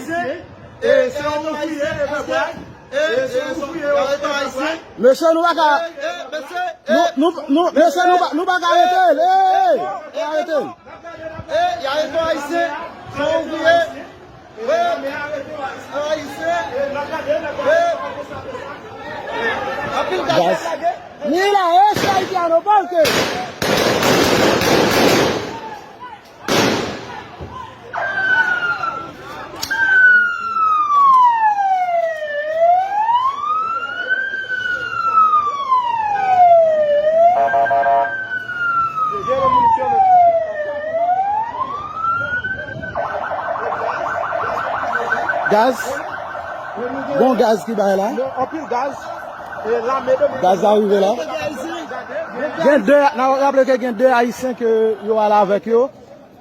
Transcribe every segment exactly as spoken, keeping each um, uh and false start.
Ayisyen, e se yon ouvriye, e se yon ouvriye, e se yon ouvriye. Mesye, nou pa ka, nou, nou, nou, mesye, nou pa, nou pa ka arete l. Ey, pa arete l. E, y a reto ayisyen, se yon ouvriye. E, ayisyen. E, anpil gaz ap lage. Mira, ese haitiano, ¿por qué? Gaz. Bon gaz ki bay la. Non, anpil gaz. E lame de... Gaz la rive la. Gen de, n a raple ke gen de Ayisyen ke yo ale avèk yo.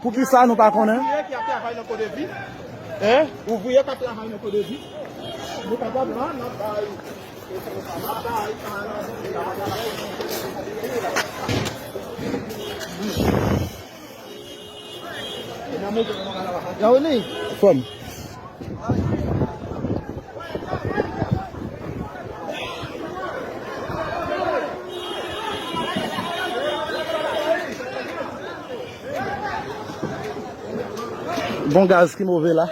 Poukisa nou pa konnen? Ouvriye ki ap travay nan Kodevi. Hein? Ouvriye k ap travay nan Kodevi. Nou kapab la, n ap bay, n ap bay. Fòm. Bon gaz ki move la.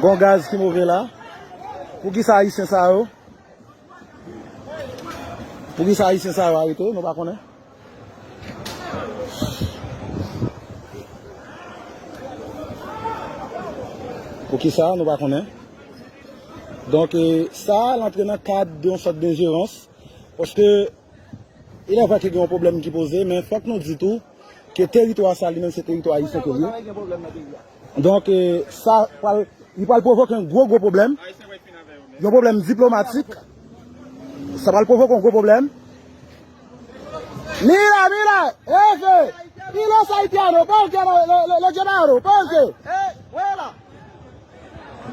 Bon gaz ki move la. Poukisa Ayisyen sa yo? Poukisa Ayisyen sa yo arete? Nou pa konnen. Poukisa? Nou pa konnen. Donk, e, sa, l antre nan kad de yon sòt denjerans. Paske, il est vrai ke gen yon pwoblèm ki poze, men fòk nou di tou ke teritwa sa, li menm, se teritwa ayisyen ke l ye. Donk, e, sa pral, li pral pwovoke yon gwo, gwo pwoblèm. Yon pwoblèm diplomatik. Sa pral pwovoke yon gwo pwoblèm. Mira, mira, efe, y los haitianos, ¿por qué lo, lo, lo, lo llevaron? ¿Por qué? Eh, vuela.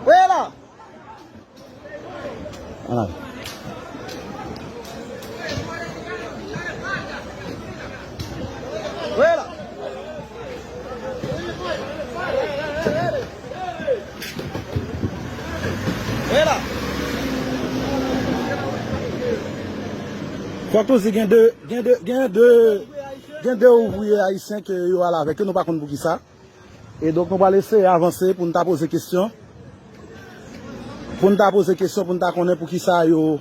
Vuela. Ala. Vuela. Vuela. Fòk nou di gen de, gen de, gen de, gen de ouvriye ayisyen ke yo ale avèk yo, nou pa konn poukisa. E donk, nou pral eseye avanse pou n ta poze kesyon. Pou n ta poze kesyon, pou n ta konnen poukisa yo